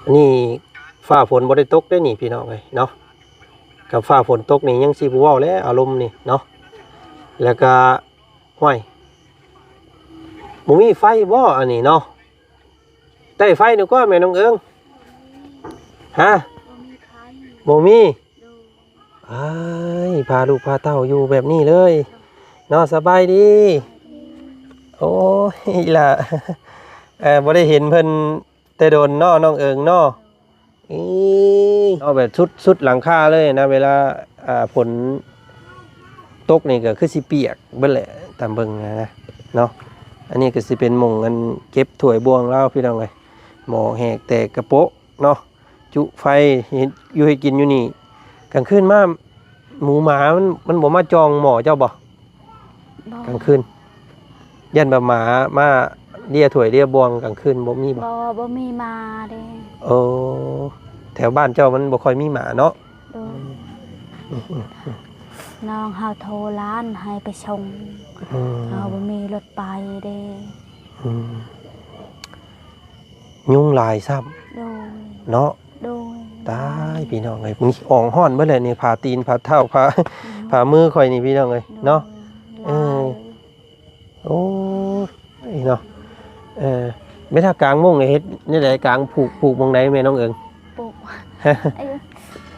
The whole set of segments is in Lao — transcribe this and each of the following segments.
ອັນນີ້ຟ້າຝົນບໍ່ໄດ້ຕົກເດ້ນີ້ພີ່ນ້ອງເອີຍເນາະ. ຄັນຟ້າຝົນຕົກນີ້ຍັງຊິບໍ່ເວົ້າແລ້ວ ອາລົມນີ້ເນາະ. ແລ້ວກະ ຫ້ວຍ ບໍ່ມີໄຟບໍ່ອັນນີ້ເນາະ? ໄຕ້ໄຟໜຶ່ງກວ່າແມ່ນ້ອງເອີງ. ຮະ? ບໍ່ມີໄຟ ບໍ່ມີ. ໂດຍ ອ້າຍ ພາລູກພາເຕົ້າຢູ່ແບບນີ້ເລີຍເນາະ. ສະບາຍດີ. ໂອ້ຍ ອີ່ຫຼ້າ ເອີ ບໍ່ໄດ້ເຫັນເພິ່ນແຕ່ດົນເນາະ ນ້ອງເອີງເນາະ. ອີ ເອົາແບບສຸດ ສຸດຫຼັງຄາເລີຍນະ. ເວລາ ອ່າ ຝົນຕົກນີ້ກໍຄືຊິປຽກເບິດແຫຼະ ຕາມເບິ່ງນະເນາະ. ອັນນີ້ກໍຊິເປັນໝ່ອງອັນເກັບຖ້ວຍບ່ວງລາວ ພີ່ນ້ອງເອີຍ. ໝໍ້ແຫກແຕກກະໂປະເນາະ ຈຸໄຟ ເຮັດຢູ່ເຮັດກິນຢູ່ນີ້. ກາງຄືນມາ ໝູໝາມັນ ມັນບໍ່ມາຈ່ອງໝໍ້ເຈົ້າບໍ່? ບໍ່ ກາງຄືນ ຢ້ານແບບໝາມາເລຍຖ້ວຍເລຍບ່ວງກາງຄືນ ບໍ່ມີບໍ່? ບໍ່ ບໍ່ມີໝາເດ້. ໂອ້ ແຖວບ້ານເຈົ້າມັນບໍ່ຄ່ອຍມີໝາເນາະ. ໂດຍ ອືມ ອືມ ອືມ ນ້ອງເຮົາໂທຮ້ານໃຫ້ໄປສົ່ງ. ອືມ ເຮົາບໍ່ມີລົດໄປເດ້. ອືມ ຍຸງຫຼາຍຊ້ຳ. ໂດຍ ເນາະ. ໂດຍ ຕາຍ ພີ່ນ້ອງເອີຍ ນີ້ອ່ອງຮ້ອນເບິດແລ້ວນີ້ ຜາຕີນ ຜາເທົ້າ ຜາ ອືມ ຜາມືຂ້ອຍນີ້ ພີ່ນ້ອງເອີຍ ໂດຍ ເນາະ. ເອີ ຫຼາຍ ໂອ້ຍເນາະ. ເອີ ແມ່ນຖ້າກາງມຸ້ງເຮັດແນວໃດ? ກາງ ຜູກ ຜູກໝ່ອງໃດແມ່ນ້ອງເອີງ? ປູກ ເອີ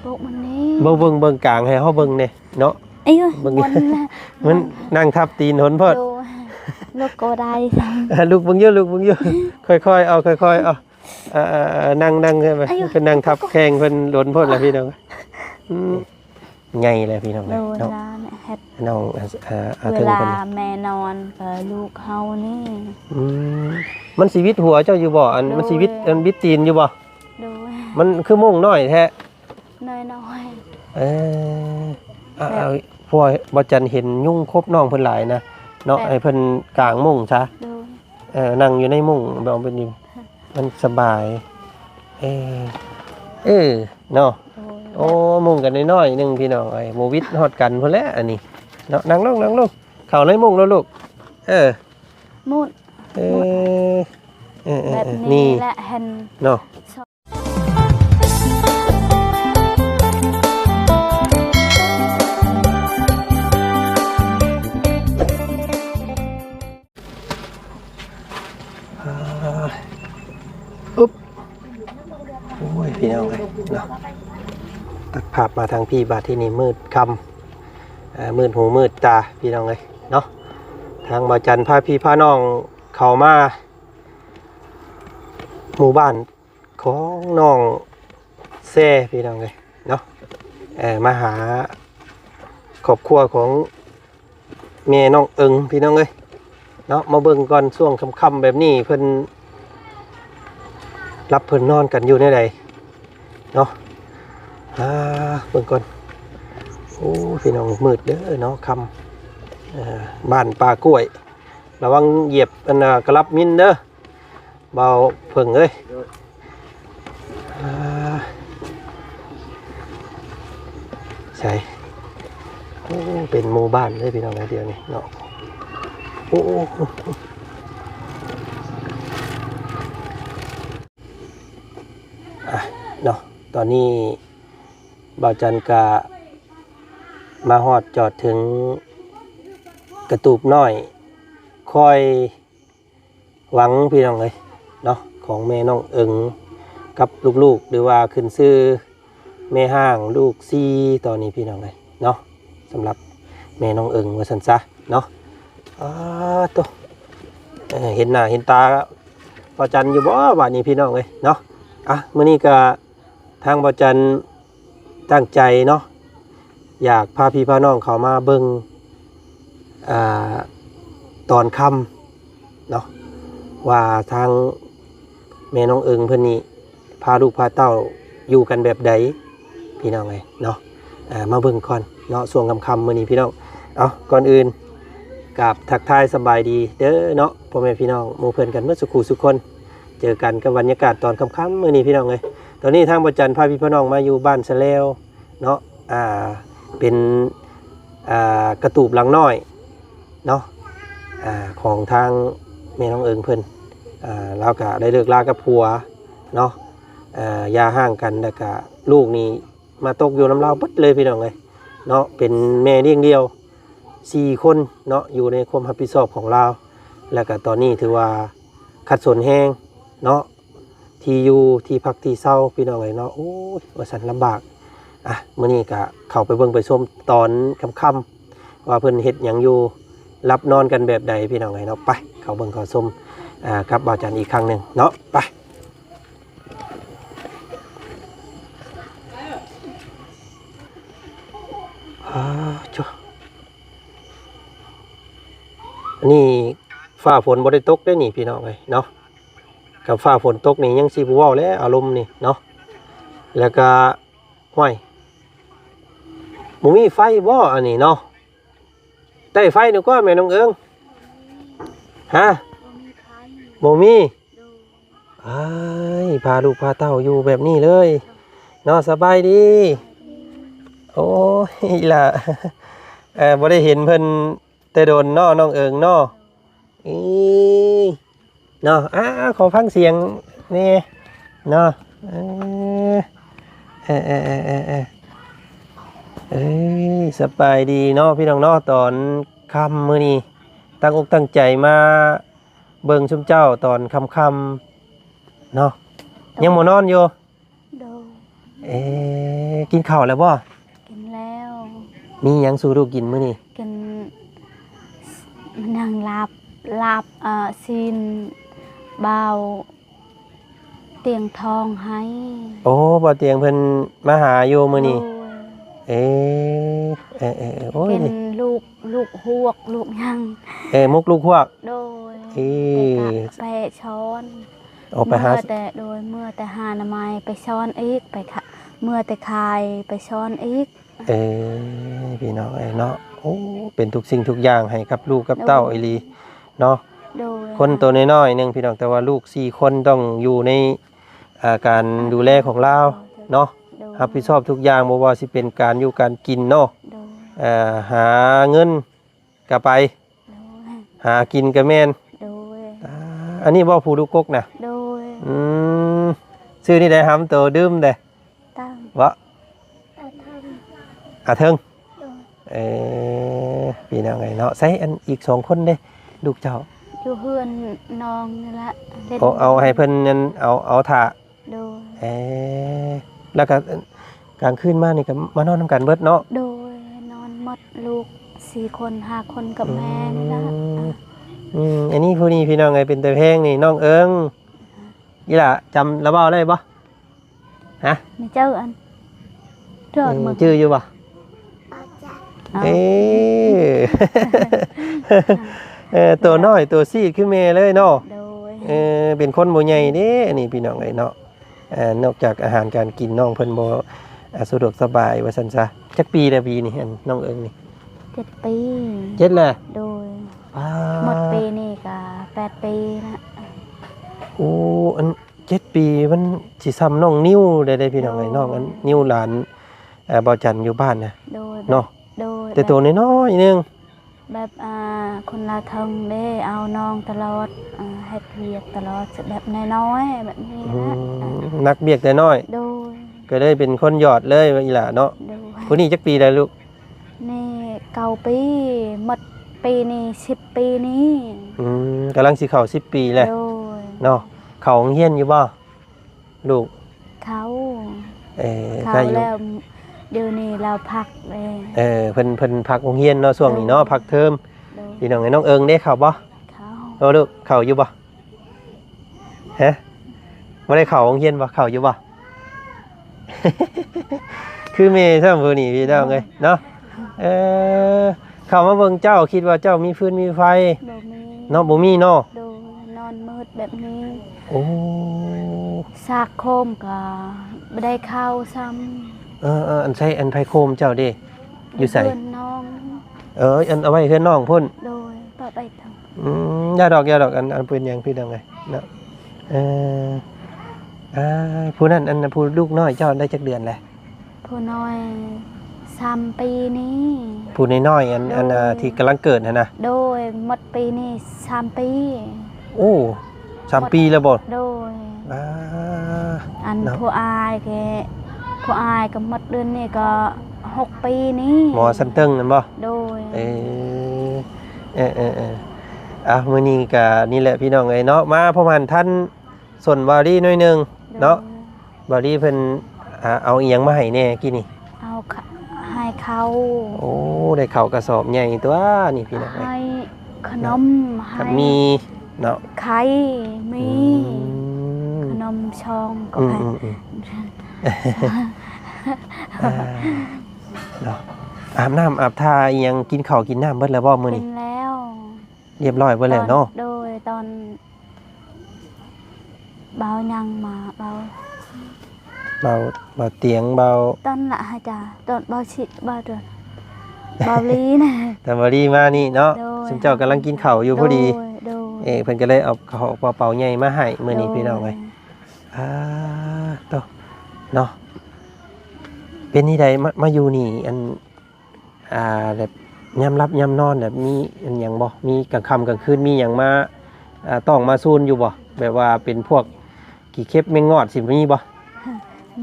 ປູກມັນນີ້ ເບິ່ງ ເບິ່ງ ເບິ່ງກາງໃຫ້ເຮົາເບິ່ງແດ່ເນາະ. ເອີ ເບິ່ງ ມັນ ມັນນັ່ງທັບຕີນຫົນໂພດ. ໂດຍ ລຸກກໍບໍ່ໄດ້ຊ້ຳ. ລຸກເບິ່ງຢູ່ ລຸກເບິ່ງຢູ່ ຄ່ອຍໆເອົາ ຄ່ອຍໆເອົາ. ອ່າ ອ່າ ອ່າ ນັ່ງ ນັ່ງໃຫ້ມັນ ເອີ ເພິ່ນນັ່ງທັບແຂ້ງເພິ່ນດົນໂພດລະ ພີ່ນ້ອງ. ອືມ ໃຫຍ່ແລ້ວ ພີ່ນ້ອງເອີຍ ໂດຍ ເນາະ. ເວລາແມ່ນອນກໍລູກເຮົານີ້. ອືມ ມັນຊິຫວິດຫົວເຈົ້າຢູ່ບໍ່? ອັນ ໂດຍ ມັນຊິຫວິດ ອັນ ຫວິດຕີນຢູ່ບໍ່? ໂດຍ ມັນຄືມຸ້ງນ້ອຍແທ້. ນ້ອຍໆ ເອີ ເອົາ ເອົາ ເພາະວ່າບໍ່ຈັນເຫັນຍຸງຄົບນ້ອງເພິ່ນຫຼາຍນະເນາະ. ແບບ ໃຫ້ເພິ່ນກາງມຸ້ງຊະ. ໂດຍ ເອີ ນັ່ງຢູ່ໃນມຸ້ງ ແບບເປັນ ມັນສະບາຍ. ເອີ ເອີ ເນາະ. ໂດຍ ໂອ້ ມຸ້ງກໍນ້ອຍໆໜຶ່ງ ພີ່ນ້ອງເອີຍ ບໍ່ຫວິດຮອດກັນພຸ້ນແຫຼະອັນນີ້ເນາະ. ນັ່ງລົງ ນັ່ງລົງ ເຂົ້າໃນມຸ້ງໂລດລູກ. ເອີ ມຸ້ງ ເອີ ມຸ້ງ ເອີ ເອີ ແບບນີ້ ນີ້ແຫຼະ ເຫັນເນາະ. ອາ ອຶບ ໂອ້ຍ ພີ່ນ້ອງເອີຍເນາະ. ຕັດພາບມາທາງພີ້ ບາດທີນີ້ມືດຄ່ຳ ເອີ ມືດຫູມືດຕາ ພີ່ນ້ອງເອີຍເນາະ. ທາງບ່າວຈັນພາພີ່ພານ້ອງເຂົ້າມາໝູ່ບ້ານ ຂອງນ້ອງແຊ ພີ່ນ້ອງເອີຍເນາະ. ເອີ ມາຫາຄອບຄົວຂອງແມ່ນ້ອງເອີງ ພີ່ນ້ອງເອີຍເນາະ. ມາເບິ່ງກ່ອນ ຊ່ວງຄ່ຳໆແບບນີ້ ເພິ່ນຫຼັບເພິ່ນນອນກັນຢູ່ແນວໃດເນາະ. ອ່າ ເບິ່ງກ່ອນ. ໂອ້ ພີ່ນ້ອງ ມືດເດີເນາະ ຄ່ຳ. ເອີ ບ້ານປ່າກ້ວຍ ລະວັງຢຽບອັນ ກະລັບມິນເດີ ບ່າວເຜິ້ງເອີຍ. ອ່າ ໃສ ໂອ້ ເປັນໝູ່ບ້ານເລີຍ ພີ່ນ້ອງເອີຍ ດຽວນີ້ເນາະ. ໂອ້ ອ່ະ ເນາະ ຕອນນີ້ບ່າວຈັນກະມາຮອດຈອດເຖິງກະຕູບນ້ອຍ ຄອຍ ຫວັງ ພີ່ນ້ອງເອີຍເນາະ ຂອງແມ່ນ້ອງເອີງກັບລູກໆ ຫຼືວ່າຂຶ້ນຊື່ແມ່ຮ້າງລູກສີ່ ຕອນນີ້ ພີ່ນ້ອງເອີຍເນາະ. ສຳລັບແມ່ນ້ອງເອີງວ່າຊັ້ນຊະເນາະ. ອາ ໂຕ ເອີ ເຫັນໜ້າເຫັນຕາບ່າວຈັນຢູ່ບໍ່ບາດນີ້ ພີ່ນ້ອງເອີຍເນາະ. ອ່ະ ມື້ນີ້ກະ ທາງບ່າວຈັນຕັ້ງໃຈເນາະ ຢາກພາພີ່ພານ້ອງເຂົ້າມາເບິ່ງ ອ່າ ຕອນຄ່ຳເນາະ ວ່າທາງແມ່ນ້ອງເອີງເພິ່ນນີ້ພາລູກພາເຕົ້າຢູ່ກັນແບບໃດ ພີ່ນ້ອງເອີຍເນາະ. ອ່າ ມາເບິ່ງກ່ອນເນາະ ຊ່ວງຄ່ຳໆມື້ນີ້ ພີ່ນ້ອງ. ເອົາ ກ່ອນອື່ນ ກາບທັກທາຍສະບາຍດີເດີເນາະ ພໍ່ແມ່ພີ່ນ້ອງໝູ່ເພື່ອນກັນເບິດສູ່ຄູ່ສູ່ຄົນ. ເຈີກັນກັບບັນຍາກາດຕອນຄ່ຳໆມື້ນີ້ ພີ່ນ້ອງເອີຍ. ຕອນນີ້ທາງບ່າວຈັນພາພີ່ພານ້ອງມາຢູ່ບ້ານສະແລວເນາະ ອ່າ ເປັນ ອ່າ ກະຕູບຫຼັງນ້ອຍເນາະ ອ່າ ຂອງທາງແມ່ນ້ອງເອີງເພິ່ນ. ອ່າ ລາວກະໄດ້ເລີກລາກັບຜົວເນາະ ອ່າ ຢ່າຮ້າງກັນ ແລ້ວກະລູກນີ້ມາຕົກຢູ່ນຳລາວເບິດເລີຍພີ່ນ້ອງເອີຍເນາະ. ເປັນແມ່ລ້ຽງດ່ຽວສີ່ຄົນເນາະ ຢູ່ໃນຄວາມຮັບຜິດຊອບຂອງລາວ ແລ້ວກະຕອນນີ້ຖືວ່າຂັດສົນແຮງເນາະ ທີ່ຢູ່ທີ່ພັກທີ່ເຊົາພີ່ນ້ອງເອີຍເນາະ. ໂອ້ຍ ວ່າຊັ້ນລຳບາກ. ອ່ະ ມື້ນີ້ກະເຂົ້າໄປເບິ່ງໄປຊົມຕອນຄ່ຳໆ ວ່າເພິ່ນເຮັດຫຍັງຢູ່ ຫຼັບນອນກັນແບບໃດພີ່ນ້ອງເອີຍເນາະ. ໄປ ເຂົ້າເບິ່ງເຂົ້າຊົມ ອ່າ ກັບບ່າວຈັນອີກຄັ້ງໜຶ່ງເນາະ. ໄປ ອ່າ ໂທ້ ອັນນີ້ຟ້າຝົນບໍ່ໄດ້ຕົກເດ້ນີ້ພີ່ນ້ອງເອີຍເນາະ. ຄັນຟ້າຝົນຕົກນີ້ຍັງຊິບໍ່ເວົ້າແລ້ວ ອາລົມນີ້ເນາະ. ແລ້ວກະ ຫ້ວຍ ບໍ່ມີໄຟບໍ່ອັນນີ້ເນາະ? ໄຕ້ໄຟໜູກວ່າແມ່ນ້ອງເອີງ. ຮະ? ບໍ່ມີໄຟ ບໍ່ມີ? ໂດຍ. ອ້າຍ ພາລູກພາເຕົ້າຢູ່ແບບນີ້ເລີຍເນາະ. ສະບາຍດີ. ໂອ້ຍ ອີ່ຫຼ້າ ເອີ ບໍ່ໄດ້ເຫັນເພິ່ນແຕ່ດົນເນາະ ນ້ອງເອີງເນາະ. ອີ ເນາະ. ອ້າ ຂໍຟັງສຽງແດ່ເນາະ. ເອີ ເອີ ເອີ ເອີ ເອີ ເອີ ເອີ ສະບາຍດີເນາະພີ່ນ້ອງເນາະ. ຕອນຄ່ຳມື້ນີ້ຕັ້ງອົກຕັ້ງໃຈມາເບິ່ງຊຸມເຈົ້າຕອນຄ່ຳໆເນາະ. ຍັງບໍ່ນອນຢູ່? ໂດຍ. ເອ ກິນເຂົ້າແລ້ວບໍ່? ກິນແລ້ວ. ມີຫຍັງສູ່ລູກກິນມື້ນີ້? ກິນ ມັນຫຍັງ ລາບ ລາບ ເອີ ຊີ້ນ ບ່າວຕຽງທອງໃຫ້. ໂອ້ ບ່າວຕຽງເພິ່ນມາຫາຢູ່ມື້ນີ້. ໂດຍ. ເອ ເອີ ເອີ ໂອ້ຍ ກິນລູກ ລູກຮວກ ລູກຫຍັງ. ເອ ໝົກລູກຮວກ. ໂດຍ. ເອີ ໄປ ໄປຊອນ. ອອກໄປຫາ ເມື່ອແຕ່ ໂດຍ ເມື່ອແຕ່ຫາໜໍ່ໄມ້ໄປຊອນອີກ ໄປຂະ ເມື່ອແຕ່ຂາຍໄປຊອນອີກ. ເອີ ພີ່ນ້ອງເອີຍເນາະ. ໂອ້ ເປັນທຸກສິ່ງທຸກຢ່າງໃຫ້ກັບລູກກັບເຕົ້າ ໂດຍ ອີ່ຫຼີເນາະ. ໂດຍ. ຄົນໂຕນ້ອຍໆໜຶ່ງພີ່ນ້ອງ ແຕ່ວ່າລູກສີ່ຄົນຕ້ອງຢູ່ໃນ ອ່າ ການດູແລຂອງລາວເນາະ. ໂດຍ. ຮັບຜິດຊອບທຸກຢ່າງ ບໍ່ວ່າຊິເປັນການຢູ່ການກິນເນາະ. ໂດຍ. ອ່າ ຫາເງິນ ກະໄປ ໂດຍ ຫາກິນກະແມ່ນ. ໂດຍ. ອ່າ ອັນນີ້ບໍ່ ຜູ້ດູກົກນະ? ໂດຍ. ອືມ ຊື່ນີ້ໄດ້ຫຳໂຕ ລືມເດ້ ຕັ້ງ ເວາະ ອາເທິງ ອາເທິງ. ໂດຍ. ເອີ ພີ່ນ້ອງເອີຍເນາະ. ໃສ ອັນອີກສອງຄົນເດ້ ລູກເຈົ້າ? ຢູ່ເຮືອນນ້ອງນີ້ລະ ເຫຼັ້ນ. ໂອ້ ເອົາໃຫ້ເພິ່ນນັ້ນ ເອົາ ເອົາຖ້າ. ໂດຍ. ເອີ ແລ້ວກະກາງຄືນມານີ້ກະມານອນນຳກັນເບິດເນາະ? ໂດຍ. ນອນໝົດ ລູກສີ່ຄົນຫ້າຄົນກັບແມ່ນີ້ລະ. ອືມ ອືມ ອັນນີ້ຜູ້ນີ້ພີ່ນ້ອງເອີຍ ເປັນຕາແພງນີ້ ນ້ອງເອີງ. ອີ່ຫຼ້າ ຈຳລາວເວົ້າໄດ້ບໍ່? ຮະ? ມີເຈົ້າອັນ ເອີ ຈື່ຢູ່ບໍ່? ເອີ ເອີ ໂຕນ້ອຍໂຕຊີດຄືແມ່ເລີຍເນາະ. ໂດຍ. ເອີ ເປັນຄົນບໍ່ໃຫຍ່ເດ້ ອັນນີ້ພີ່ນ້ອງເອີຍເນາະ. ເອີ ນອກຈາກອາຫານການກິນ ນ້ອງເພິ່ນບໍ່ ອ່າ ສະດວກສະບາຍວ່າຊັ້ນຊະ. ຈັກປີແລ້ວປີນີ້ ອັນນ້ອງເອີງນີ້? ເຈັດປີ. ເຈັດແລ້ວ? ໂດຍ. ປ້າ ໝົດປີນີ້ກະແປດປີລະ. ໂອ້ ອັນ ເຈັດປີ ມັນຊິຊ່ຳນ້ອງນິວໄດ້ເດ້ພີ່ນ້ອງເອີຍ. ໂດຍ. ນ້ອງອັນນິວຫຼານ ເອີ ບ່າວຈັນຢູ່ບ້ານນະ. ໂດຍ. ເນາະ. ໂດຍ. ແຕ່ໂຕນ້ອຍໆໜຶ່ງ ແບບ ອ່າ ຄົນລາວເທິງເດ້ ເອົານ້ອງຕະຫຼອດ ອ່າ ເຮັດວຽກຕະຫຼອດ ແບບນ້ອຍໆແບບນີ້ນະ. ອືມ ໜັກວຽກແຕ່ນ້ອຍ. ໂດຍ. ກະເລີຍເປັນຄົນຢອດເລີຍອີ່ຫຼ້າເນາະ. ໂດຍ. ຜູ້ນີ້ຈັກປີແລ້ວລູກ? ນີ້ເກົ້າປີ ໝົດປີນີ້ສິບປີນີ້. ອືມ ກຳລັງຊິເຂົ້າສິບປີແລ້ວ. ໂດຍ. ເນາະ. ເຂົ້າໂຮງຮຽນຢູ່ບໍ່? ລູກ ເຂົ້າ. ເອີ ເຂົ້າແລ້ວ ດຽວນີ້ລາວພັກເດ້. ເອີ ເພິ່ນ ເພິ່ນພັກໂຮງຮຽນເນາະ ຊ່ວງນີ້ເນາະ. ໂດຍ. ພັກເທີມ. ໂດຍ. ພີ່ນ້ອງເອີຍ ນ້ອງເອີງເດ້ ເຂົ້າບໍ່? ເຂົ້າ. ໂອ້ ລູກ ເຂົ້າຢູ່ບໍ່? ຮະ? ບໍ່ໄດ້ເຂົ້າໂຮງຮຽນບໍ່? ເຂົ້າຢູ່ບໍ່? ຄືແມ່ຊ້ຳຜູ້ນີ້ພີ່ນ້ອງເອີຍເນາະ. ເອີ ເຂົ້າມາເບິ່ງເຈົ້າ ຄິດວ່າເຈົ້າມີຟືນມີໄຟ. ບໍ່ມີ. ເນາະ ບໍ່ມີເນາະ. ໂດຍ. ນອນມືດແບບນີ້. ໂອ້ ສາກໂຄມກະບໍ່ໄດ້ເຂົ້າຊ້ຳ. ເອີ ເອີ ອັນໃສ ອັນໃຜໂຄມເຈົ້າເດ້? ຢູ່ໃສ? ເຮືອນນ້ອງ. ເອີ ອັນເອົາໄວ້ເຮືອນນ້ອງພຸ້ນ. ໂດຍ. ປະໄປເຖິງ. ອືມ ຢ່າດອກ ຢ່າດອກ ອັນ ອັນເປັນຫຍັງພີ່ນ້ອງເອີຍເນາະ. ເອີ ອ່າ ຜູ້ນັ້ນ ອັນ ຜູ້ລູກນ້ອຍເຈົ້າໄດ້ຈັກເດືອນແລ້ວ? ຜູ້ນ້ອຍສາມປີນີ້. ຜູ້ນ້ອຍໆ ອັນ ໂດຍ ອັນ ອ່າ ທີ່ກຳລັງເກີດຫັ້ນນະ? ໂດຍ. ໝົດປີນີ້ສາມປີ. ໂອ້ ສາມປີແລ້ວບໍ່? ໂດຍ. ອ່າ ອັນ ເນາະ ຜູ້ອ້າຍແກ ຜູ້ອ້າຍກໍໝົດເດືອນນີ້ກໍຫົກປີນີ້ ໝໍສັນເຕີງນັ້ນບໍ່? ໂດຍ ເອີ ເອີ ເອີ ເອີ ອ່ະ ມື້ນີ້ກໍນີ້ແຫຼະພີ່ນ້ອງເອີຍເນາະ ມາພົບຫັນທ່ານສົນບາວລີໜ້ອຍໜຶ່ງເນາະ ໂດຍ ບາວລີເພິ່ນ ອ່າ ເອົາອີ່ຫຍັງມາໃຫ້ແດ່ກີ້ນີ້? ເອົາ ໃຫ້ເຂົ້າ ໂອ້ ໄດ້ເຂົ້າກະສອບໃຫຍ່ຕົວະນີ້ພີ່ນ້ອງເອີຍ ໃຫ້ ເນາະ ຂະໜົມ ໃຫ້ ມີເນາະ ໄຂ່ມີ ອືມ ຂະໜົມຊອງກໍ ອືມ ໃຫ້ ອືມ ອືມ ອ່າ ເນາະ ອາບນ້ຳອາບທ່າອີ່ຫຍັງ ກິນເຂົ້າກິນນ້ຳເບິດແລ້ວບໍ່ມື້ນີ້? ກິນແລ້ວ ລຽບຮ້ອຍເບິດແລ້ວເນາະ ໂດຍ ຕອນ ເບົາຍັງມາ ເບົາ ເບົາ ເບົາຕຽງ ເບົາ ຕອນລະຫາຈາ ຕອນເບົາຊິ ເບົາດວນ ເບົາລີນະ ຕອນເບົາລີມານີ້ເນາະ ໂດຍ ຊຸມເຈົ້າກຳລັງກິນເຂົ້າຢູ່ພໍດີ ໂດຍ ໂດຍ ເອີ ເພິ່ນກໍເລີຍເອົາເຂົ້າກະເປົາໃຫຍ່ມາໃຫ້ມື້ນີ້ ໂດຍ ພີ່ນ້ອງເອີຍ ອ່າ ໂຕ ເນາະ ເປັນຈັ່ງໃດ ມາ ມາຢູ່ນີ້ ອັນ ອ່າ ແບບຍາມຫຼັບຍາມນອນ ແບບມີອັນຫຍັງບໍ່? ມີກາງຄ່ຳກາງຄືນ ມີຫຍັງມາ ອ່າ ຕ້ອງມາສູນຢູ່ບໍ່? ແບບວ່າເປັນພວກຂີ້ເຂັບແມງງອດ ຊິມີບໍ່?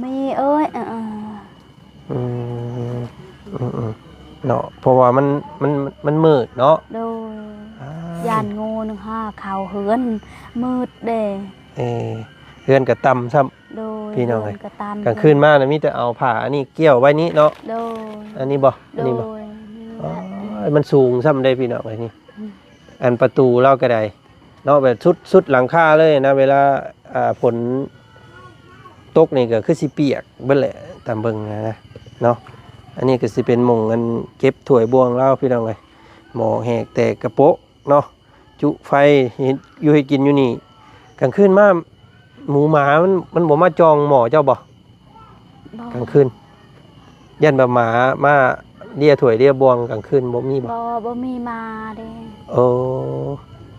ມີເອີຍ ເອີ ເອີ ອືມ ອືມ ອືມ ເນາະ ເພາະວ່າມັນ ມັນ ມັນມືດເນາະ ໂດຍ ອ່າ ຢ້ານງູໜຶ່ງຫາເຂົ້າເຮືອນ ມືດເດ້ ເອີ ເຮືອນກໍຕ່ຳຊ້ຳ ໂດຍ ພີ່ນ້ອງເອີຍ ເຮືອນກໍຕ່ຳ ກາງຄືນມານະມີແຕ່ເອົາຜ້າອັນນີ້ກ່ຽວໄວ້ນີ້ເນາະ ໂດຍ ອັນນີ້ບໍ່? ອັນນີ້ບໍ່? ໂດຍ ໂອ້ຍ ມັນສູງຊ້ຳເດ້ພີ່ນ້ອງເອີຍນີ້ ອືມ ອັນປະຕູລາວກໍໄດ້ເນາະ ແບບສຸດ ສຸດຫຼັງຄາເລີຍນະ ເວລາ ອ່າ ຝົນຕົກນີ້ກໍຄືຊິປຽກເບິດແຫຼະ ຕາມເບິ່ງນະເນາະ ອັນນີ້ກໍຊິເປັນໝ່ອງອັນເກັບຖ້ວຍບ່ວງລາວ ພີ່ນ້ອງເອີຍ ໝໍ້ແຫກແຕກກະໂປະເນາະ ຈຸໄຟເຮັດຢູ່ເຮັດກິນຢູ່ນີ້ ກາງຄືນມາໝູໝາມັນ ມັນບໍ່ມາຈ່ອງໝໍ້ເຈົ້າບໍ່? ບໍ່ ກາງຄືນ ຢ້ານວ່າໝາມາເລຍຖ້ວຍເລຍບ່ວງກາງຄືນ ບໍ່ມີບໍ່? ບໍ່ ບໍ່ມີໝາເດ້ ໂອ້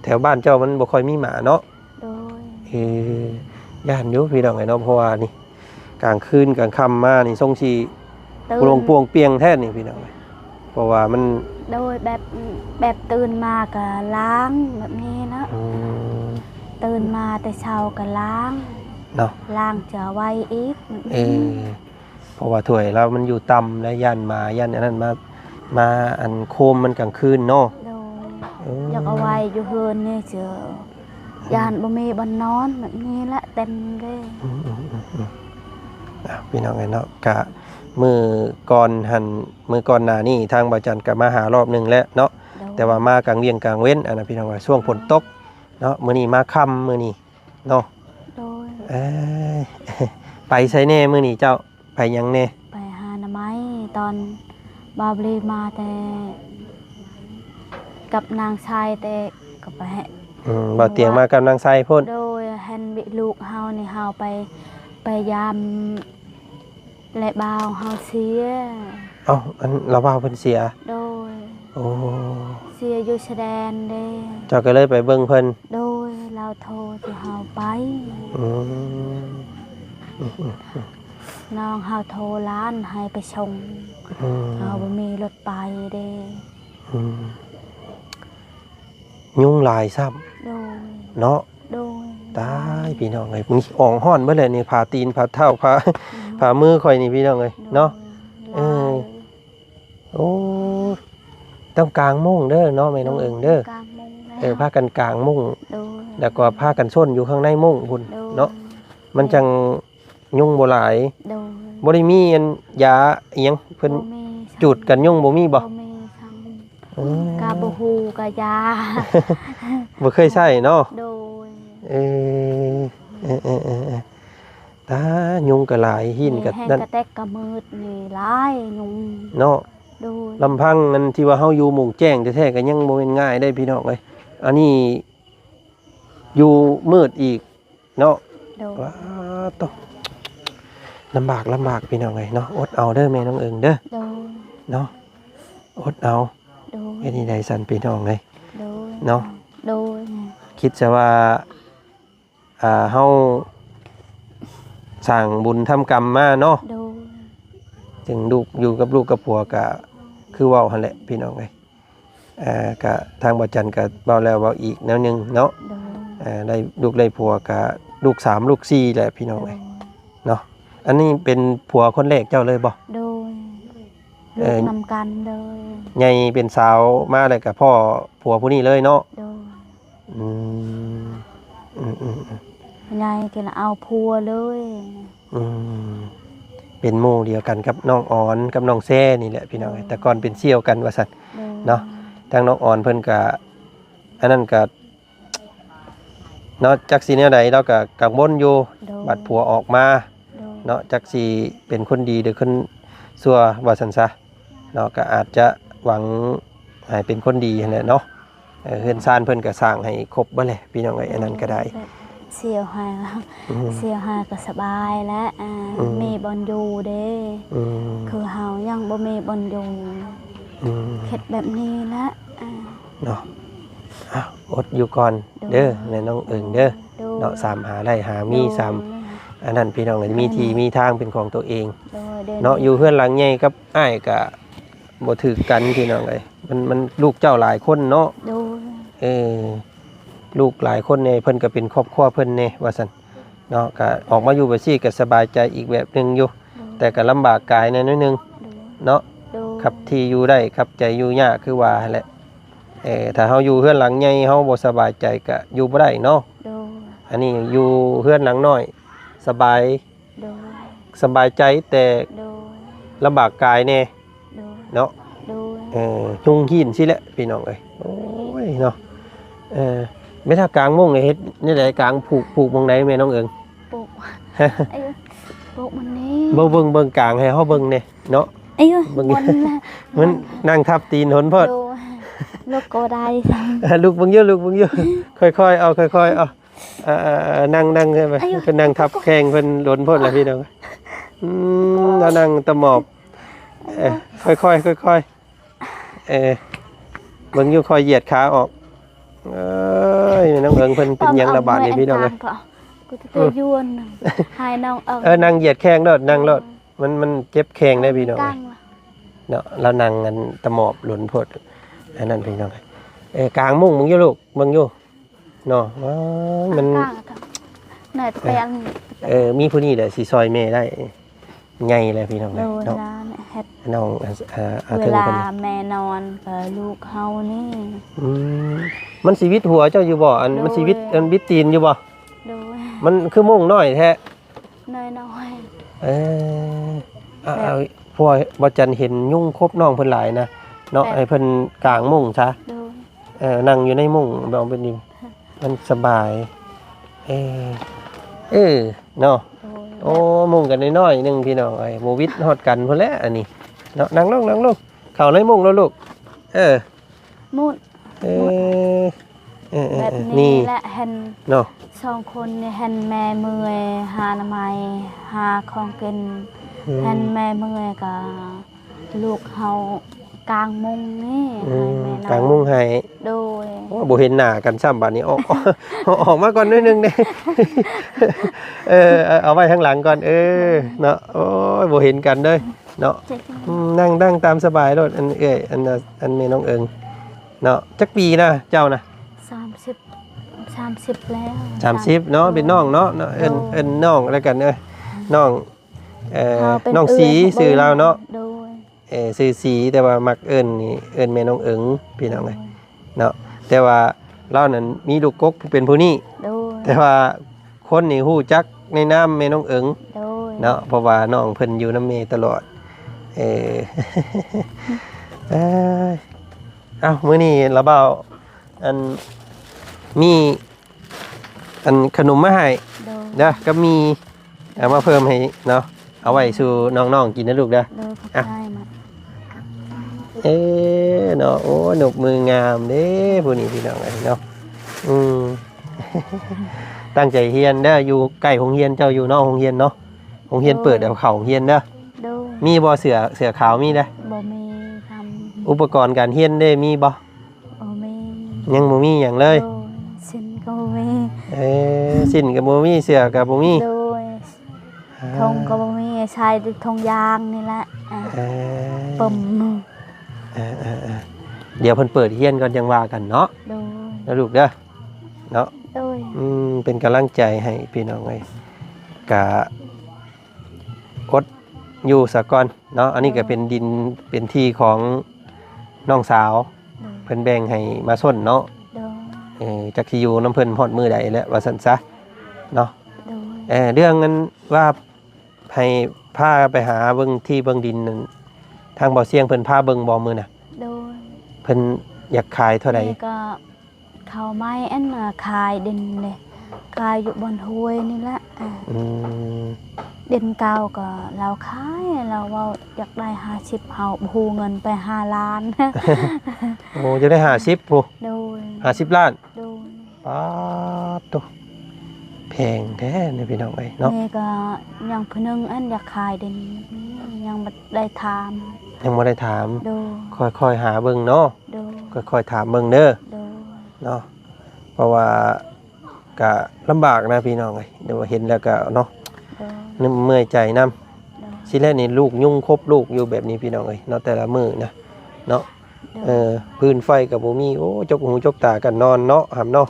ແຖວບ້ານເຈົ້າມັນບໍ່ຄ່ອຍມີໝາເນາະ ໂດຍ ເອີ ຢ້ານຢູ່ພີ່ນ້ອງເອີຍເນາະ ເພາະວ່ານີ້ ກາງຄືນກາງຄ່ຳມານີ້ ຊົງຊິ ຕື່ນ ໂປ່ງປຽງແທ້ນີ້ພີ່ນ້ອງ ເພາະວ່າມັນ ໂດຍ ແບບ ແບບຕື່ນມາກໍລ້າງແບບນີ້ເນາະ ອືມ ຕື່ນມາແຕ່ເຊົ້າກໍລ້າງເນາະ ລ້າງເທື່ອໄວ້ອີກ ເອີ ເພາະວ່າຖ້ວຍລາວມັນຢູ່ຕ່ຳ ແລະ ຢ້ານໝາ ຢ້ານອັນນັ້ນມາ ມາອັນໂຄມມັນກາງຄືນເນາະ ໂດຍ ເອີ ຢາກເອົາໄວ້ຢູ່ເຮືອນນີ້ເຈີ ຢ້ານບໍ່ມີບ່ອນນອນ ແບບນີ້ລະເຕັມເດ້ ອືມ ອືມ ອືມ ອືມ ອ່ະ ພີ່ນ້ອງເອີຍເນາະ ກະມື້ກ່ອນຫັ້ນ ມື້ກ່ອນໜ້ານີ້ທາງບ່າວຈັນກະມາຫາລອບໜຶ່ງແລ້ວເນາະ ໂດຍ ແຕ່ວ່າມາກາງວຽງກາງເວັນ ອັນນັ້ນພີ່ນ້ອງເອີຍ ຊ່ວງຝົນຕົກເນາະ ມື້ນີ້ມາຄ່ຳມື້ນີ້ເນາະ ໂດຍ ເອີ ໄປໃສແດ່ມື້ນີ້ເຈົ້າ? ໄປຫຍັງແດ່? ໄປຫາໜໍ່ໄມ້ ຕອນບ່າວບລີມາແຕ່ກັບນາງຊາຍ ແຕ່ກໍໄປໃຫ້ ອືມ ບ່າວຕຽງມາກັບນາງຊາຍພຸ້ນ ໂດຍ ເຫັນວິລູກເຮົານີ້ ເຮົາໄປ ໄປຢາມ ແລະ ບ່າວເຮົາເສຍ ເອົ້າ ອັນລາວບ່າວເພິ່ນເສຍ ໂດຍ ໂອ້ ເສຍຢູ່ຊາຍແດນເດ້ ເຈົ້າກໍເລີຍໄປເບິ່ງເພິ່ນ ໂດຍ ລາວໂທໃຫ້ເຮົາໄປ ອືມ ອືມ ອືມ ອືມ ນ້ອງເຮົາໂທຫຼານໃຫ້ໄປສົ່ງ ອືມ ເຮົາບໍ່ມີລົດໄປເດ້ ອືມ ຍຸງຫຼາຍຊ້ຳ ໂດຍ ເນາະ ໂດຍ ຕາຍ ພີ່ນ້ອງເອີຍ ນີ້ອ່ອງຮ້ອນເບິດແລ້ວນີ້ ຜ່າຕີນ ຜ່າເທົ້າ ຜ່າ ອືມ ຜ່າມືຂ້ອຍນີ້ ພີ່ນ້ອງເອີຍ ໂດຍ ເນາະ ຫຼາຍ ເອີ ໂອ້ ຕ້ອງກາງມຸ້ງເດີເນາະ ແມ່ນ້ອງເອີງເດີ ກາງມຸ້ງແລ້ວ ເອີ ພາກັນກາງມຸ້ງ ໂດຍ ແລ້ວກໍພາກັນຊົນຢູ່ຂ້າງໃນມຸ້ງພຸ້ນ ໂດຍ ເນາະ ມັນຈັ່ງຍຸງບໍ່ຫຼາຍ ໂດຍ ບໍ່ໄດ້ມີອັນຢາອີ່ຫຍັງເພິ່ນ ບໍ່ມີຊ້ຳ ຈູດກັນຍຸງບໍ່ມີບໍ່? ບໍ່ມີຊ້ຳ ເອີ ກະບໍ່ຮູ້ກະຢາ ບໍ່ເຄີຍໃຊ້ເນາະ ໂດຍ ເອີ ເອີ ເອີ ເອີ ຕາ ຍຸງກໍຫຼາຍ ຫີນກໍນັ້ນ ແຮງກະແຕກກະມືດນີ້ຫຼາຍຍຸງເນາະ ໂດຍ ລຳພັງອັນທີ່ວ່າເຮົາຢູ່ໂມງແຈ້ງແທ້ໆ ກໍຍັງບໍ່ແມ່ນງ່າຍເດ້ພີ່ນ້ອງເອີຍ ອັນນີ້ຢູ່ມືດອີກເນາະ ໂດຍ ວ້າໂຕ ລຳບາກ ລຳບາກ ພີ່ນ້ອງເອີຍເນາະ ອົດເອົາເດີແມ່ນ້ອງເອີງເດີ ໂດຍ ເນາະ ອົດເອົາ ໂດຍ ເຮັດແນວໃດຊັ້ນພີ່ນ້ອງເອີຍ ໂດຍ ເນາະ ໂດຍ ຄິດຊະວ່າ ອ່າ ເຮົາສ້າງບຸນທຳກຳມາເນາະ ໂດຍ ຈຶ່ງລູກ ຢູ່ກັບລູກກັບຜົວກະຄືເວົ້າຫັ້ນແຫຼະພີ່ນ້ອງເອີຍ ອ່າ ກະທາງບ່າວຈັນກະເວົ້າແລ້ວເວົ້າອີກແນວໜຶ່ງເນາະ ໂດຍ ອ່າ ໄດ້ລູກໄດ້ຜົວກະລູກສາມລູກສີ່ແຫຼະພີ່ນ້ອງເອີຍ ໂດຍ ເນາະ. ອັນນີ້ເປັນຜົວຄົນແລກເຈົ້າເລີຍບໍ່? ໂດຍ ເອີ ລູກນຳກັນເລີຍ. ໃຫຍ່ເປັນສາວມາແລ້ວກໍພໍ້ຜົວຜູ້ນີ້ເລີຍເນາະ? ໂດຍ. ອືມ ອືມໆໆ ໃຫຍ່ກໍລະເອົາຜົວເລີຍ. ອືມ ເປັນໝູ່ດຽວກັນກັບນ້ອງອອນກັບນ້ອງແຊນີ້ແຫຼະພີ່ນ້ອງເອີຍ. ໂດຍ. ແຕ່ກ່ອນເປັນສ່ຽວກັນວ່າຊັ້ນ. ໂດຍ. ເນາະ ທາງນ້ອງອອນເພິ່ນກະ ອັນນັ້ນກະ ເນາະ ຈັກຊິແນວໃດ ລາວກະກັງວົນຢູ່. ໂດຍ. ບັດຜົວອອກມາ. ໂດຍ. ເນາະ ຈັກຊິເປັນຄົນດີ ຫຼື ຄົນຊົ່ວວ່າຊັ້ນຊະເນາະ. ກະອາດຈະຫວັງໃຫ້ເປັນຄົນດີຫັ້ນແຫຼະເນາະ. ເອີ ເຮືອນຊານເພິ່ນກໍສ້າງໃຫ້ຄົບເບິດແຫຼະພີ່ນ້ອງເອີຍ. ອັນນັ້ນກໍໄດ້ ແບບສ່ຽວໃຫ້ ອືມ ສ່ຽວໃຫ້ກໍສະບາຍແລ້ວ ອ່າ ອືມ ມີບ່ອນຢູ່ເດ້. ອືມ ຄືເຮົາຍັງບໍ່ມີບ່ອນຢູ່. ອືມ ເຮັດແບບນີ້ແຫຼະ ອ່າ ເນາະ. ອ່ະ ອົດຢູ່ກ່ອນເດີ ໂດຍ ແມ່ນ້ອງເອີງເດີ. ໂດຍ. ເນາະ ສາມຫາໄດ້ຫາມີ ໂດຍ ສາມ ອັນນັ້ນພີ່ນ້ອງເອີຍ ມີທີ່ ໂດຍ ມີທາງເປັນຂອງຕົວເອງ. ໂດຍ ໂດຍ. ເນາະ ຢູ່ເຮືອນຫຼັງໃຫຍ່ກັບອ້າຍກະ ບໍ່ຖືກກັນພີ່ນ້ອງເອີຍ. ມັນ ມັນລູກເຈົ້າຫຼາຍຄົນເນາະ. ໂດຍ. ເອີ ລູກຫຼາຍຄົນແດ່ ເພິ່ນກໍເປັນຄອບຄົວເພິ່ນແດ່ວ່າຊັ້ນເນາະ. ກໍອອກມາຢູ່ແບບຊີ້ກໍສະບາຍໃຈອີກແບບໜຶ່ງຢູ່. ໂດຍ. ແຕ່ກໍລຳບາກກາຍແດ່ໜ້ອຍໜຶ່ງ. ໂດຍ. ເນາະ. ໂດຍ. ຄັບທີ່ຢູ່ໄດ້ ຄັບໃຈຢູ່ຍາກ ຄືວ່າຫັ້ນແຫຼະ. ເອີ ຖ້າເຮົາຢູ່ເຮືອນຫຼັງໃຫຍ່ ເຮົາບໍ່ສະບາຍໃຈກໍຢູ່ບໍ່ໄດ້ເນາະ. ໂດຍ. ອັນນີ້ຢູ່ເຮືອນຫຼັງນ້ອຍ ສະບາຍ ໂດຍ ສະບາຍໃຈແຕ່ ໂດຍ ລຳບາກກາຍແດ່ ໂດຍ ເນາະ. ໂດຍ. ເອີ ຍຸງຮີນຊີ້ແຫຼະພີ່ນ້ອງເອີຍ. ໂອ້ຍເນາະ. ເອີ ແມ່ນຖ້າກາງມຸ້ງນີ້ເຮັດແນວໃດ? ກາງຜູກ ຜູກໝ່ອງໃດແມ່ນ້ອງເອີງ? ປູກ ເອີ ປູກມັນນີ້ ເບິ່ງ ເບິ່ງ ເບິ່ງກາງໃຫ້ເຮົາເບິ່ງແດ່ເນາະ. ເອີ ເບິ່ງ ມັນ ມັນນັ່ງທັບຕີນຫົນໂພດ. ໂດຍ. ລຸກກໍບໍ່ໄດ້ຊ້ຳ. ລຸກເບິ່ງຢູ່ ລຸກເບິ່ງຢູ່. ຄ່ອຍໆເອົາ ຄ່ອຍໆເອົາ. ເອີ ເອີ ເອີ ນັ່ງ ນັ່ງໃຊ່ໄໝ? ອາຍຸ ເພິ່ນນັ່ງທັບແຂ້ງເພິ່ນດົນໂພດລະພີ່ນ້ອງ. ອືມ ລາວນັ່ງຕະໝອບ. ເອີ ຄ່ອຍໆ ຄ່ອຍໆ. ເອີ ເບິ່ງຢູ່ ຄ່ອຍຢຽດຂາອອກ. ເອີຍ ນ້ອງເອີງເພິ່ນເປັນຫຍັງລະບາດນີ້ພີ່ນ້ອງເອີຍ. ອືມ ໃຫ້ນ້ອງເອີງ ເອີ ນັ່ງຢຽດແຂ້ງໂລດ ນັ່ງໂລດ. ມັນ ມັນເຈັບແຂ້ງເດ້ພີ່ນ້ອງເນາະ. ລາວນັ່ງອັນຕະໝອບດົນໂພດ. ອັນນັ້ນພີ່ນ້ອງເອີຍ. ເອີ ກາງມຸ້ງເບິ່ງຢູ່ລູກ ເບິ່ງຢູ່. ເນາະ ວ້າ ມັນ ເອີ ມີຜູ້ນີ້ແຫຼະຊິຊ່ອຍແມ່ໄດ້ ໃຫຍ່ແລ້ວພີ່ນ້ອງເອີຍເນາະ. ນ້ອງ ອາ ອາ ເວລາແມ່ນອນກໍລູກເຮົານີ້. ອືມ ມັນຊິວິດຫົວເຈົ້າຢູ່ບໍ່? ອັນ ໂດຍ ມັນຊິວິດ ອັນ ບິດຕີນຢູ່ບໍ່? ໂດຍ. ມັນຄືມຸ້ງນ້ອຍແທ້. ນ້ອຍໆ. ເອີ ເອົາ ເອົາ ເພາະວ່າບໍ່ຈັນເຫັນຍຸງຄົບນ້ອງເພິ່ນຫຼາຍນະເນາະ. ແມ່ນ. ໃຫ້ເພິ່ນກາງມຸ້ງຊະ. ໂດຍ. ເອີ ນັ່ງຢູ່ໃນມຸ້ງ ເອົາແບບນີ້ ມັນສະບາຍ. ເອີ ເອີ ເນາະ. ໂດຍ. ໂອ້ ມຸ້ງກໍນ້ອຍໆໜຶ່ງພີ່ນ້ອງເອີຍ ບໍ່ວິດຮອດກັນພຸ້ນແຫຼະອັນນີ້ເນາະ. ນັ່ງລົງ ນັ່ງລົງ ເຂົ້າໃນມຸ້ງໂລດລູກ. ເອີ ມຸ້ງ ເອີ ມຸ້ງ ເອີ ເອີ ແບບນີ້ແຫຼະ. ເຫັນເນາະ ສອງຄົນນີ້ ເຫັນແມ່ເມື່ອຍຫາໜໍ່ໄມ້ ຫາຂອງກິນ. ອືມ ເຫັນແມ່ເມື່ອຍກໍ ລູກເຮົາກາງມຸ້ງນີ້. ອືມ ໃຫ້ແມ່ນອນ ກາງມຸ້ງໃຫ້. ໂດຍ. ໂອ້ ບໍ່ເຫັນໜ້າກັນຊ້ຳບາດນີ້. ອອກ ອອກມາກ່ອນໜ້ອຍໜຶ່ງເດ້. ເອີ ເອົາ ເອົາໄວ້ທາງຫຼັງກ່ອນ. ເອີ ເນາະ. ໂອ້ຍ ບໍ່ເຫັນກັນເລີຍເນາະ. ອືມ ນັ່ງ ນັ່ງຕາມສະບາຍໂລດ ອັນເອື້ອຍ ອັນ ອັນແມ່ນ້ອງເອີງເນາະ. ຈັກປີນະເຈົ້ານະ? ສາມສິບ ສາມສິບແລ້ວ. ສາມສິບເນາະ. ສາມສິບ ເປັນນ້ອງເນາະ ເນາະ. ໂດຍ. ເອີ້ນ ເອີ້ນນ້ອງແລ້ວກັນ. ເອີ ນ້ອງ ເອີ ນ້ອງສີ ຊື່ລາວເນາະ. ໂດຍ. ເອີ ຊື່ສີ ແຕ່ວ່າມັກເອີ້ນນີ້ ເອີ້ນແມ່ນ້ອງເອີງ ພີ່ນ້ອງເອີຍ ໂດຍ ເນາະ. ແຕ່ວ່າລາວນັ້ນມີລູກກົກເປັນຜູ້ນີ້. ໂດຍ. ແຕ່ວ່າຄົນນີ້ຮູ້ຈັກໃນນາມແມ່ນ້ອງເອີງ. ໂດຍ. ເນາະ ເພາະວ່ານ້ອງເພິ່ນຢູ່ນຳແມ່ຕະຫຼອດ. ເອີ ເອີ ເອົ້າ ມື້ນີ້ລາວບ່າວ ອັນ ມີ ອັນ ຂະໜົມມາໃຫ້. ໂດຍ. ເດີ ກັບໝີ່ ເອົາມາເພີ່ມໃຫ້ເນາະ ເອົາໄວ້ສູ່ນ້ອງໆກິນນະລູກເດີ. ໂດຍ ຂອບໃຈມາກ. ເອີ ເນາະ ໂອ້ ນົບມືງາມເດ້ຜູ້ນີ້ພີ່ນ້ອງເອີຍເນາະ. ອືມ ຕັ້ງໃຈຮຽນເດີ ຢູ່ໃກ້ໂຮງຮຽນເຈົ້າຢູ່ເນາະ ໂຮງຮຽນເນາະ ໂຮງຮຽນເປີດ ໂດຍ ເອົາເຂົ້າໂຮງຮຽນເດີ. ໂດຍ. ມີບໍ່ເສື້ອ ເສື້ອຂາວມີເດ້? ບໍ່ມີ. ອຸປະກອນການຮຽນເດ້ ມີບໍ່? ບໍ່ມີ. ຍັງບໍ່ມີຫຍັງເລີຍ? ໂດຍ. ສິ້ນກໍບໍ່ມີ. ເອີ ສິ້ນກໍບໍ່ມີ ເສື້ອກໍບໍ່ມີ. ໂດຍ. ອ່າ ຖົງກໍບໍ່ມີ ໃສ່ແຕ່ຖົງຢາງນີ້ແຫຼະ. ອ່າ ເອີ ປຶ້ມ. ເອີໆໆ ດຽວເພິ່ນເປີດຮຽນກ່ອນຈັ່ງວ່າກັນເນາະ. ໂດຍ. ນະລູກເດີ ເນາະ. ໂດຍ. ອືມ ເປັນກຳລັງໃຈໃຫ້ພີ່ນ້ອງເອີຍ ກະ ກົດຢູ່ສາກ່ອນເນາະ. ອັນນີ້ກໍເປັນດິນເປັນທີ່ຂອງນ້ອງສາວ ໂດຍ ເພິ່ນແບ່ງໃຫ້ມາຊົນເນາະ. ໂດຍ ເອີ ຈັກຊິຢູ່ນຳເພິ່ນຮອດມື້ໃດແຫຼະວ່າຊັ້ນຊະເນາະ. ໂດຍ ເອີ ເລື່ອງອັນວ່າໃຫ້ພາໄປຫາເບິ່ງທີ່ເບິ່ງດິນນັ້ນ ທາງບໍ່ສຽງເພິ່ນພາເບິ່ງບໍ່ມື້ນະ? ໂດຍ ເພິ່ນຢາກຂາຍເທົ່າໃດ? ນີ້ກໍ ເຂົາໄມ້ອັນ ຂາຍດິນເດ້ ຂາຍຢູ່ບ່ອນຫ້ວຍນີ້ແຫຼະ. ອືມ ດິນເກົ່າກໍລາວຂາຍ ລາວເວົ້າຢາກໄດ້ຫ້າສິບ ເຮົາບໍ່ຮູ້ເງິນໄປຫ້າລ້ານ. ໂອ້ ຢາກໄດ້ຫ້າສິບພຸ້ນ? ໂດຍ ຫ້າສິບລ້ານ. ໂດຍ ປາດໂທ້ ແພງແທ້ນີ້ພີ່ນ້ອງເອີຍເນາະ. ນີ້ກໍຍັງຜູ້ໜຶ່ງອັນຢາກຂາຍດິນ ຍັງບໍ່ໄດ້ຖາມ ຍັງບໍ່ໄດ້ຖາມ. ໂດຍ ຄ່ອຍໆຫາເບິ່ງເນາະ. ໂດຍ ຄ່ອຍໆຖາມເບິ່ງເດີ ໂດຍ ເນາະ. ເພາະວ່າກະລຳບາກນະພີ່ນ້ອງເອີຍ ແຕ່ວ່າເຫັນແລ້ວກະເນາະ ໂດຍ ເມື່ອຍໃຈນຳ. ໂດຍ ຊິແລກນີ້ລູກຍຸງຄົບລູກຢູ່ແບບນີ້ພີ່ນ້ອງເອີຍເນາະ ແຕ່ລະມື້ນະເນາະ. ໂດຍ ເອີ ຟືນໄຟກໍບໍ່ມີ ໂອ້ ຈົກຫູຈົກຕາກັນນອນເນາະ ຫຳເນາະ.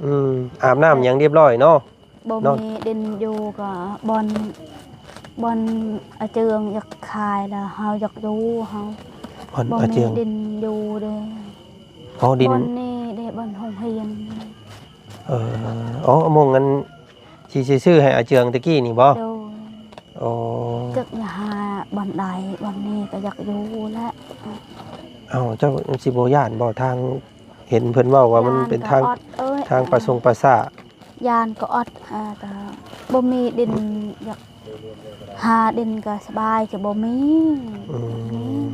ອືມ ອາບນ້ຳຫຍັງຮຽບຮ້ອຍເນາະ. ບໍ່ມີດິນຢູ່ກໍບ່ອນ ບ່ອນອາເຈືອງຢາກຂາຍລະ ເຮົາຢາກຢູ່ ເຮົາ ບ່ອນອາເຈືອງ ບໍ່ມີດິນຢູ່ເດ້. ອໍ ດິນ ບ່ອນນີ້ເດ້ ບ່ອນໂຮງຮຽນ. ເອີ ອໍ ໝ່ອງອັນທີ່ຊິຊື້ໃຫ້ອາເຈືອງຕະກີ້ນີ້ບໍ່? ໂດຍ ໂອ້ ຈັກຢາກຫາບ່ອນໃດ ບ່ອນນີ້ກໍຢາກຢູ່ແຫຼະ. ເອົ້າ ເຈົ້າຊິບໍ່ຢ້ານບໍ່? ທາງ ເຫັນເພິ່ນເວົ້າວ່າມັນເປັນທາງ ຢ້ານກໍອອດເອີຍ ທາງປະສົງປະສາ. ຢ້ານກໍອອດ ເອີ ແຕ່ບໍ່ມີດິນ ຢາກຫາດິນກໍສະບາຍ ຈະບໍ່ມີ. ອືມ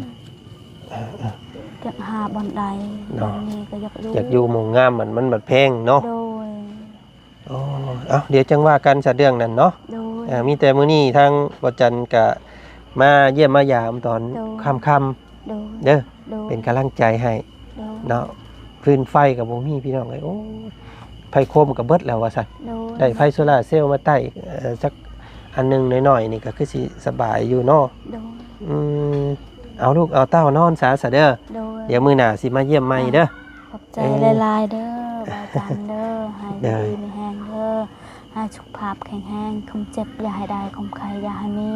ຢາກຫາບ່ອນໃດ ເນາະ ບ່ອນນີ້ກໍຢາກຢູ່ ຢາກຢູ່ໝ່ອງງາມ ມັນ ມັນບັດແພງເນາະ. ໂດຍ ໂອ້ ເອົ້າ ດຽວຈັ່ງວ່າກັນຊະເລື່ອງນັ້ນເນາະ. ໂດຍ ເອີ ມີແຕ່ມື້ນີ້ທາງບໍ່ຈັນກະມາຢ້ຽມມາຢາມຕອນ ໂດຍ ຄ່ຳໆ ໂດຍ ເດີ ໂດຍ ເປັນກຳລັງໃຈໃຫ້ ໂດຍ ເນາະ. ຟືນໄຟກໍບໍ່ມີພີ່ນ້ອງເອີຍ ໂອ້ຍ ໄຟໂຄມກໍເບິດແລ້ວວ່າຊັ້ນ. ໂດຍ ໄດ້ໄຟໂຊລາເຊວມາໄຕ້ ເອີ ຈັກອັນໜຶ່ງໜ້ອຍໆນີ້ກໍຄືຊິສະບາຍຢູ່ເນາະ. ໂດຍ ອືມ ເອົາລູກເອົາເຕົ້ານອນຊະ ຊະເດີ. ໂດຍ ດຽວມື້ໜ້າຊິມາຢ້ຽມໃໝ່ເດີ. ຂອບໃຈ ເອີ ຫຼາຍໆເດີ ບ່າວຈັນເດີ ໃຫ້ ໂດຍ ຢູ່ດີມີແຮງເດີ ໃຫ້ສຸຂະພາບແຂງແຮງ ຄວາມເຈັບຢ່າໃຫ້ໄດ້ ຄວາມໄຂ້ຢ່າໃຫ້ມີ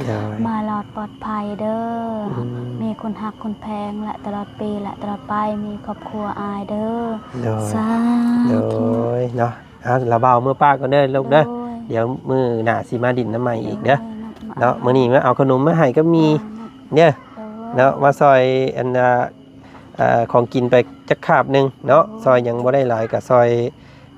ໂດຍ ມາລອດປອດໄພເດີ ອືມ ມີຄົນຮັກຄົນແພງ ແລະຕະຫຼອດປີ ແລະຕະຫຼອດໄປ ມີຄອບຄົວອ້າຍເດີ ໂດຍ ສາທຸ ໂດຍເນາະ. ເອົາ ລະບ່າວເມືອປະກ່ອນເດີລູກເດີ ໂດຍ ດຽວມື້ໜ້າຊິມາດິນນຳໃໝ່ອີກເດີ ໂດຍ ເນາະ. ມື້ນີ້ມາເອົາຂະໜົມມາໃຫ້ກັບມີ ໂດຍ ເດີ ໂດຍ ເນາະ ມາຊ່ອຍອັນ ອ່າ ເອີ ຂອງກິນໄປຈັກຄາບໜຶ່ງເນາະ ໂດຍ ຊ່ອຍຫຍັງບໍ່ໄດ້ຫຼາຍກໍຊ່ອຍ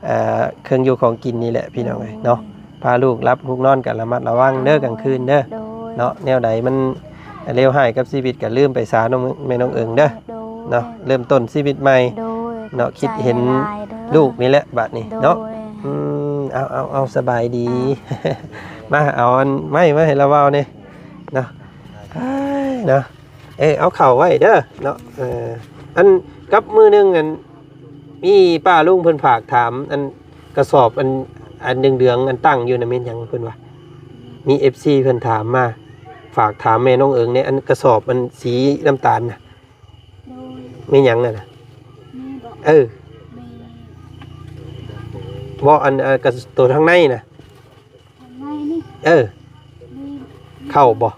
ເອີ ເຄື່ອງຢູ່ຂອງກິນນີ້ແຫຼະພີ່ນ້ອງເອີຍເນາະ. ໂດຍ ພາລູກຫຼັບລູກນອນກໍລະມັດລະວັງເດີ ໂດຍ ກາງຄືນເດີ ໂດຍ ເນາະ. ແນວໃດມັນເລວຮ້າຍກັບຊີວິດກໍລືມໄປຊະນ້ອງ ແມ່ນ້ອງເອີງເດີ ໂດຍ ເນາະ. ເລີ່ມຕົ້ນຊີວິດໃໝ່ ໂດຍ ເນາະ ຂອບໃຈ ຄິດເຫັນຫຼາຍໆເດີ ລູກນີ້ແຫຼະບາດນີ້ ໂດຍ ເນາະ. ອືມ ເອົາ ເອົາ ເອົາ ສະບາຍດີ ອ່າ ມາເອົາອັນໄມ້ມາໃຫ້ລາວເວົ້າແດ່ເນາະ ເນາະ. ເອີ ເອົາເຂົ້າໄວ້ເດີເນາະ. ເອີ ອັນກັບມື້ໜຶ່ງ ອັນມີປ້າລຸງເພິ່ນຝາກຖາມ ອັນກະສອບ ອັນ ອັນເດືອງໆ ອັນຕັ້ງຢູ່ນະ ແມ່ນຫຍັງເພິ່ນວ່າ ມີເອັຟຊີເພິ່ນຖາມມາ ຝາກຖາມແມ່ນ້ອງເອີງແດ່ ອັນກະສອບ ອັນສີນ້ຳຕານນະ ໂດຍ ແມ່ນຫຍັງນັ້ນນະ? ນີ້ບໍ? ເອີ ນີ້ ບໍ່ ອັນ ອັນກະ ໂຕທາງໃນນະ ຂ້າງໃນນີ້ ເອີ ນີ້ ເຂົ້າບໍ່?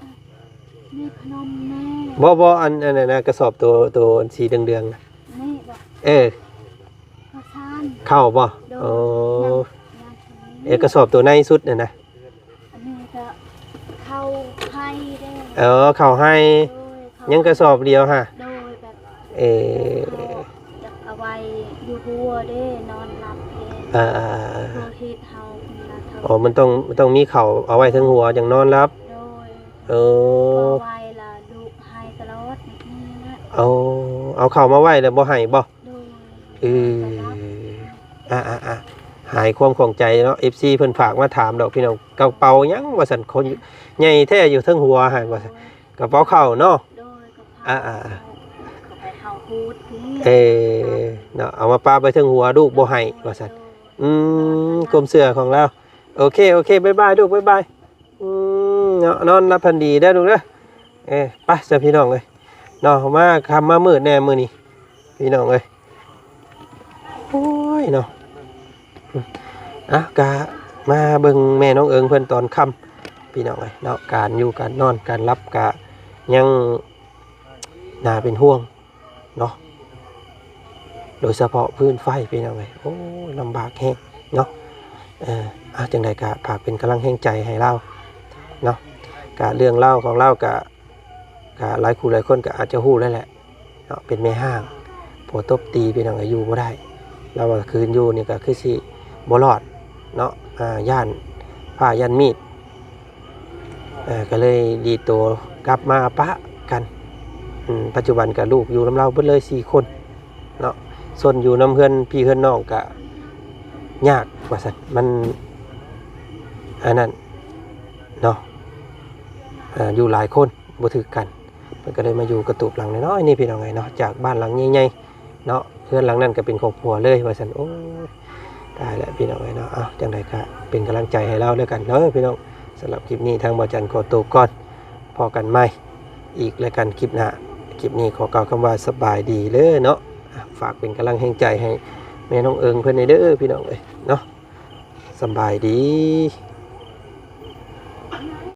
ນີ້ຂະໜົມແນ່ ບໍ່ ບໍ່ ອັນ ອັນນັ້ນນະ ກະສອບໂຕ ໂຕອັນສີເດືອງໆນະ ນີ້ບໍ? ເອີ ເຂົ້າສານ ເຂົ້າບໍ່? ໂດຍ ໂອ້ ຍັງ ຍັງ ເອີ ກະສອບໂຕໃນສຸດນັ້ນນະ ອັນນີ້ກະເຂົ້າໄຮ່ເດ້ ເອີ ເຂົ້າໄຮ່ ໂດຍ ເຂົ້າ ຍັງກະສອບດຽວຫະ ໂດຍ ແບບ ເອີ ເຮົາຢາກເອົາໄວ້ຢູ່ຫົວເດ້ ນອນຫຼັບເດ້ ອ່າໆໆ ໂຕເຮັດເຮົາພຸ້ນນະ ເຂົາ ອໍ ມັນຕ້ອງ ມັນຕ້ອງມີເຂົ້າເອົາໄວ້ເທິງຫົວຈັ່ງນອນຫຼັບ ໂດຍ ເອີ ເອົາໄວ້ລະດຸໄຮ່ຕະຫຼອດນີ້ນະ ເອົາ ເອົາເຂົ້າມາໄວ້ແລ້ວບໍ່ໃຫ້ບໍ່? ໂດຍ ເອີ ອ່າໆໆ ຫາຍຄວາມຂ້ອງໃຈເນາະ ເອັຟຊີເພິ່ນຝາກມາຖາມດອກພີ່ນ້ອງ ກະເປົາຫຍັງວ່າຊັ້ນ ຄົນໃຫຍ່ແທ້ຢູ່ເທິງຫົວຫັ້ນວ່າຊັ້ນ ກະເປົາເຂົ້າເນາະ ໂດຍ ກະເປົາ ອ່າໆໆ ເອົາໄປເຂົ້າຮູດນີ້ ເອີ ເນາະ ເອົາມາປະໄວ້ເທິງຫົວ ລູກບໍ່ໃຫ້ວ່າຊັ້ນ ໂດຍ ອືມ ຄວາມເຊື່ອຂອງລາວ ໂອເຄ ໂອເຄ ບາຍບາຍລູກ ບາຍບາຍ ອືມ ເນາະ ນອນຫຼັບຝັນດີເດີລູກເດີ ເອີ ໄປຊະພີ່ນ້ອງເອີຍ ເນາະ ມາຄ່ຳມາມືດແດ່ມື້ນີ້ ພີ່ນ້ອງເອີຍ ໂອ້ຍເນາະ ອ່ະ ກະມາເບິ່ງແມ່ນ້ອງເອີງເພິ່ນຕອນຄ່ຳ ພີ່ນ້ອງເອີຍເນາະ ການຢູ່ການນອນການຫຼັບກະຍັງໜ້າເປັນຫ່ວງເນາະ ໂດຍສະເພາະຟືນໄຟພີ່ນ້ອງເອີຍ ໂອ້ຍ ລຳບາກແຮງເນາະ ເອີ ອ່າ ຈັ່ງໃດກະຝາກເປັນກຳລັງແຮງໃຈໃຫ້ລາວເນາະ ກະເລື່ອງລາວຂອງລາວກະ ກະຫຼາຍຄູ່ຫຼາຍຄົນກະອາດຈະຮູ້ແລ້ວແຫຼະເນາະ ເປັນແມ່ຮ້າງ ຜົວຕົບຕີພີ່ນ້ອງເອີຍ ຢູ່ບໍ່ໄດ້ ລາວວ່າຄືນຢູ່ນີ້ກະຄືຊິບໍ່ລອດເນາະ ອ່າ ຢ້ານພ້າຢ້ານມີດ ເອີ ກະເລີຍດີດໂຕກັບມາປະກັນ ອືມ ປັດຈຸບັນກະລູກຢູ່ນຳລາວເບິດເລີຍສີ່ຄົນເນາະ ສ່ວນຢູ່ນຳເຮືອນພີ່ເຮືອນນ້ອງກະຍາກວ່າຊັ້ນ ມັນ ອັນນັ້ນເນາະ ເອີ ຢູ່ຫຼາຍຄົນບໍ່ຖືກກັນ ເພິ່ນກະເລີຍມາຢູ່ກະຕູບຫຼັງນ້ອຍໆນີ້ພີ່ນ້ອງເອີຍເນາະ ຈາກບ້ານຫຼັງໃຫຍ່ໆເນາະ ເຮືອນຫຼັງນັ້ນກະເປັນຂອງຜົວເລີຍວ່າຊັ້ນ ໂອ້ຍ ຕາຍແລ້ວພີ່ນ້ອງເອີຍເນາະ ເອົ້າ ຈັ່ງໃດກະເປັນກຳລັງໃຈໃຫ້ລາວແລ້ວກັນເດີພີ່ນ້ອງ ສຳລັບຄລິບນີ້ທາງບ່າວຈັນຂໍໂຕກ່ອນ ພໍ້ກັນໃໝ່ອີກລາຍການຄລິບໜ້າ ຄລິບນີ້ຂໍກ່າວຄຳວ່າສະບາຍດີເດີເນາະ ອ່າ ຝາກເປັນກຳລັງແຮງໃຈໃຫ້ແມ່ນ້ອງເອີງເພິ່ນແດ່ເດີພີ່ນ້ອງເອີຍເນາະ ສະບາຍດີ.